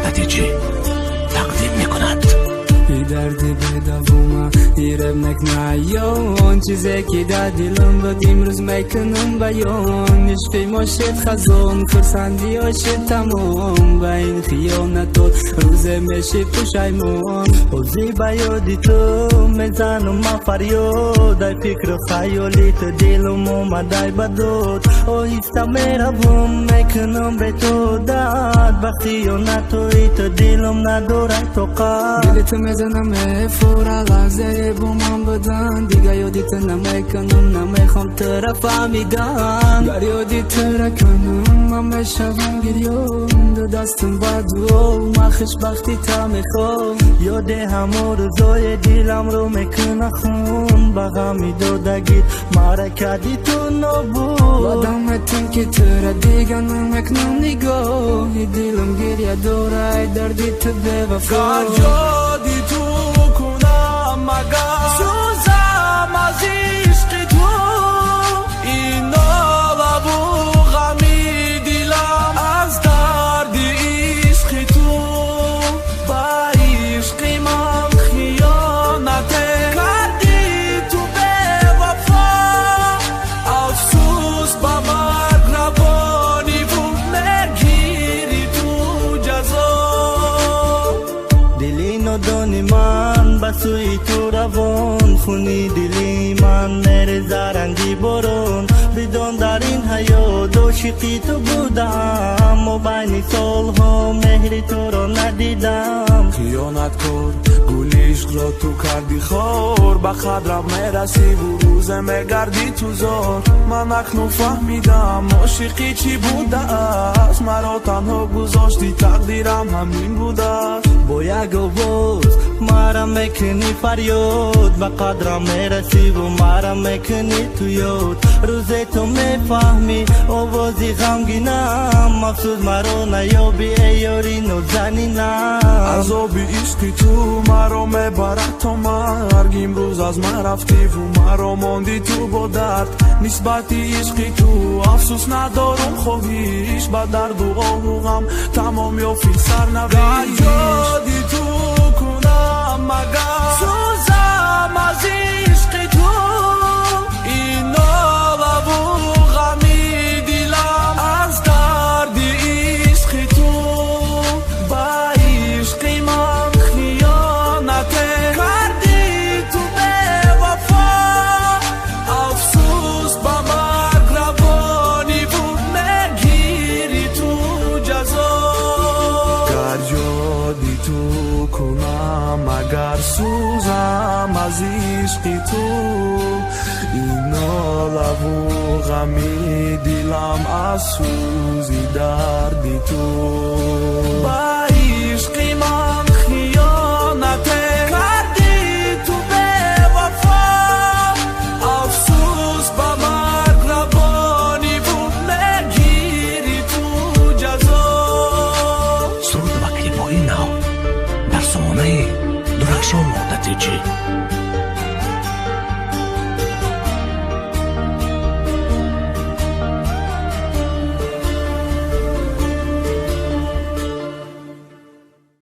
Нуқта тж тақдим мекунад. И дарди бедавома иреб мекна. Он чизе ки дар дилам буд, имрӯз мекунам баён. Ишқи мо шед хазон, хурсандиҳо шед тамом. Ба ин хиёнатот рӯзе меши пушаймон. Ҳозир ба ёди ту мезанам ман фарёд. Ай фикру хаёли ту дилам омадай ба дод. Оҳиста меравам, мекунам бе ту дард. Ба хиёнатҳои ту дилам надорад тоқат. Дили ту мезанам мефура, лаҳзае бо ман будан. Дига ёди ту намекунам, намехом тура фаҳмидан. Гар ёди тура кунам, ман мешавам гирён. Ду дастам ба дуо, ман хушбахтӣ та мехоҳам. Ёде ҳамо рӯзое диламро мекуна хун. Ба ғами додагит мара кади ту нобуд. Ваъда метам, ки тура дига намекунам нигоҳи. Дилам гиря дора, ай дарди ту бевафо. Гар ёди ту кунам, агар сӯзам аз ишқи ту, ин нолаву ғами дилам аз дарди ишқи ту. Ба ишқи ман хиёнате кардӣ ту бевафо. Афсӯс, ба марг равониву мегирӣ ту ҷазо. Дили нодони ман ба сӯи ту равон. Хуни дили ман мереза ранги борон. Бидон, дар ин ҳаёт ошиқи ту будам. Мобайни солҳо меҳри туро надидам. Хиёнаткор, гули ишқро ту кардӣ хор. Ба қадрам мерасиву рӯзе мегардӣ ту зор. Ман акнун фаҳмидам, ошиқӣ чӣ будааст. Маро танҳо гузоштӣ, тақдирам ҳамин будааст. Бо як овоз мара мекунӣ фарёд. Ба қадрам мерасиву мара мекунӣ ту ёд. Рӯзе ту мефаҳмӣ овози ғамгинам. Афсӯс, маро наёбӣ, эй ёри нозанинам. Азоби ишқи ту маро мебарад то марг. Имрӯз аз ман рафтиву маро мондӣ ту бо дард. Нисбати ишқи ту афсӯс надорум, хоҳиш. Ба дарду оҳу ғам тамом ёфти сарнавишт. Ёди ту кунам, агар сӯзам аз ишқи ту, ин нолаву ғами дилам аз дарди ишқи ту. Ба ишқи ман хиёнате кардӣ ту бевафо. Афсӯс, ба марг равониву мегирӣ ту ҷазо. Гар ёди ту кунам, агар сӯзам аз ишқи ту, ин нолаву ғами дилам аз сӯзи дарди ту. Ба ишқи ман хиёнате кардӣ ту бевафо. Афсӯс, ба марг равониву мегирӣ ту ҷазо. Суруд ва клипҳои нав дар сомонаи Дурахшон нуқта тж.